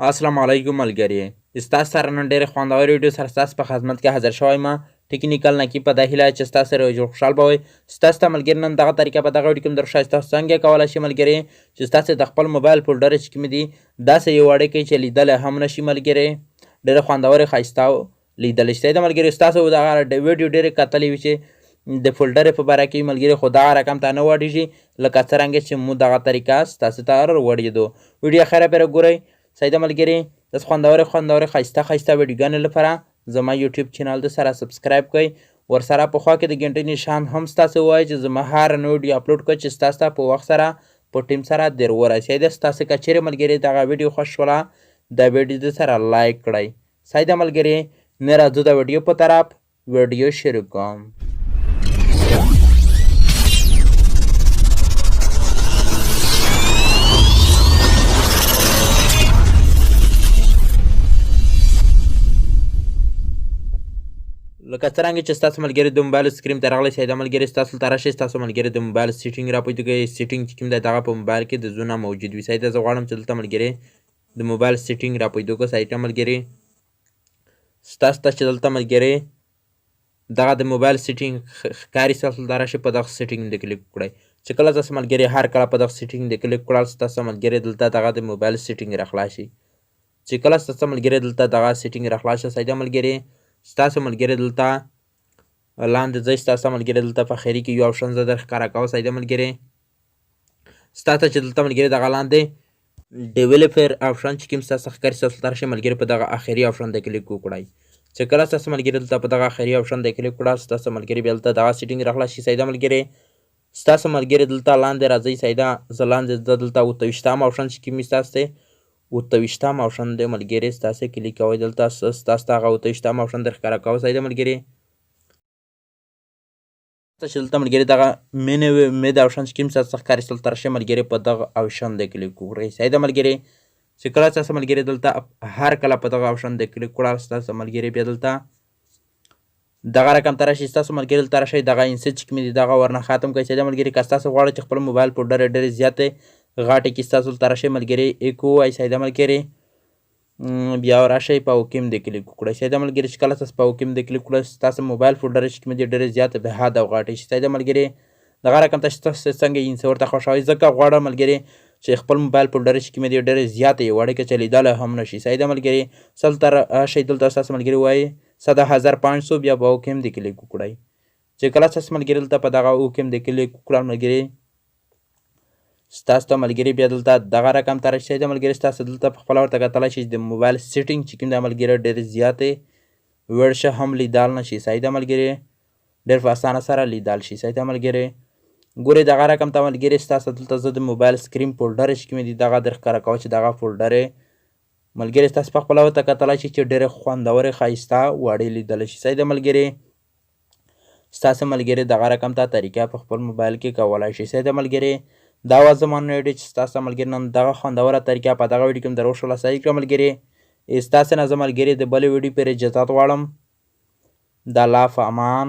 السلام علیکم ملګری، ستاسو سره نن ډېرې خوندورې ویډیو سره ستاسو په خدمت کې حاضر شوی ما ټیکنیکل نقیب. په دا هیله چې ستاسو سره جوړ خوشحال به وئ. ستاسو ته ملګري نن دغه طریقه په دغه ویډیو کې درښایي تاسو څنګه کولی شئ ملګري چې ستاسو د خپل موبایل فولډر چې کوم دي داسې یو وړوکی چې لیدلی هم نه شي ملګري، ډېرې خوندورې ښایسته لیدلی شي. د ملګري ستاسو دغه ویډیو ډېرې کتلې وي چې د فولډر په باره کې ملګري، خو دغه رقم ته نه وړېږي لکه څرنګه چې مو دغه طریقه ستاسو ته وړېدو. ویډیو اخره پرې ګورئ. صحیح ده ملګري، داسې خوندورې خوندورې ښایسته ښایسته ویډیوګانې لپاره زما یوټیوب چینل د سره subscribe کړئ، ورسره په خوا کې د ګنټې نشان هم ستاسو ووایي چې زما هر نوې ویډیو اپلوډ کړئ چې ستاسو ته په وخت سره په ټیم سره در ورسېږي. ده ستاسو که چېرې ملګري دغه ویډیو خوښ شوله دا ویډیو د سره لایک کړئ. صحیح ده ملګري، نه راځو د ویډیو په طرف، ویډیو شروع کوم. لکه څرنګه چې ستاسو ملګري د موبایل screen ته راغلی، صحیح ده ملګري، ستاسو ته راشي ستاسو ملګري د موبایل setting را پیدا کوي. setting چې کوم دی دغه په موبایل کې د زونه موجود وي. صحیح ده، زه غواړم چې دلته ملګري د موبایل setting را پیدا کړو. صحیح ده ملګري، ستاسو ته چې دلته ملګري دغه د موبایل setting ښکاري ستاسو ته راشي، په دغه setting د کلیک وکړئ. چې کله تاسو ملګري هر کله په دغه setting د کلیک کړل ستاسو ملګري دلته دغه د موبایل setting را خلاص شي. چې کله ستاسو ملګري دلته دغه setting را خلاص شي، صحیح ده ملګري، ستاسو ملګري دلته لاندې ځای ستاسو ملګري دلته په اخري کې یو option زه در ښکاره کوم. صحیح ده ملګري، ستاسو چې دلته ملګري دغه لاندې developer option چې کوم ستاسو ښکاري ستاسو ته راشي ملګري په دغه اخري option د کلیک وکړئ. چې کله ستاسو ملګري دلته په دغه اخري option د کلیک وکړه ستاسو ملګري بیا دلته دغه setting راخلاص شي. صحیح ده ملګري، ستاسو ملګري دلته لاندې راځئ. صحیح ده، زه لاندې دلته 28 option چې کوم ستاسو دی 28 option دی ملګري، ستاسو کلیک کوئ دلته ستاسو ته هغه 28 option در ښکاره کوه. صحیح ده ملګري، چې دلته ملګري دغه menu mid option چې کوم ستاسو ښکاري ستاسو ته راشي ملګري په دغه option دی کلیک وکړئ. صحیح ده ملګري، چې کله ستاسو ملګري دلته هر کله په دغه option دی کلیک کړه ستاسو ملګري بیا دلته دغه رقم ته راشي. ستاسو ملګري دلته راشي دغه انسټ چې کوم دي دغه ورنه ختم کړئ. صحیح ده ملګري، که ستاسو غواړئ چې خپل موبایل فولډر ډېرې زیاتې غاټې کې ستاسو دلته راشي ملګري ایکو وایي. صحیح ده ملګري، بیا راشئ په OK د کلیک وکړئ. صحیح ده ملګري، چې کله تاسو په OK د کلیک وکړئ ستاسو موبایل فولډر چې کوم دي ډېرې زیاتې بې حده او غاټې شي. صحیح ده ملګري، دغه رقم ته تاسو څنګه یې ورته خوښوئ، ځکه غواړم ملګري چې خپل موبایل فولډر چې کوم دي ډېرې زیاتې یې وړې که چې لیدلی هم نه شي. صحیح ده ملګري، سل ته راشئ دلته ستاسو ملګري وایي 7500، بیا په OK د کلیک وکړئ. چې کله ستاسو ملګري دلته په دغه OK د کلیک وکړل ملګري ستاسو ته ملګري بیا دلته دغه رقم ته راشي. د ملګري ستاسو دلته په خپله ورته کتلی شي چې د موبایل setting چې کوم دی ملګري ډېرې زیاتې وړشه هم لیدل نه شي. صحیح ده ملګري، ډېر په اسانه سره لیدل شي. صحیح ده ملګري، ګورئ دغه رقم ته ملګري ستاسو دلته زه د موبایل screen folder چې کوم دی دغه در ښکاره کوم چې دغه فولډر ملګري ستاسو په خپله ورته کتلی شي چې ډېرې خوندورې ښایسته وړې لیدلی شي. صحیح ده ملګري، ستاسو ملګري دغه رقم ته طریقه په خپل موبایل کې کولی شي. صحیح ده ملګري، دا وه زما نن ویډیو چې ستاسو ملګري نن دغه خوندوره طریقه په دغه ویډیو کې هم در وښوله. صحیح کړه ملګري، ستاسو نه زه ملګري د بلې ویډیو پورې اجازت غواړم. د الله په امان.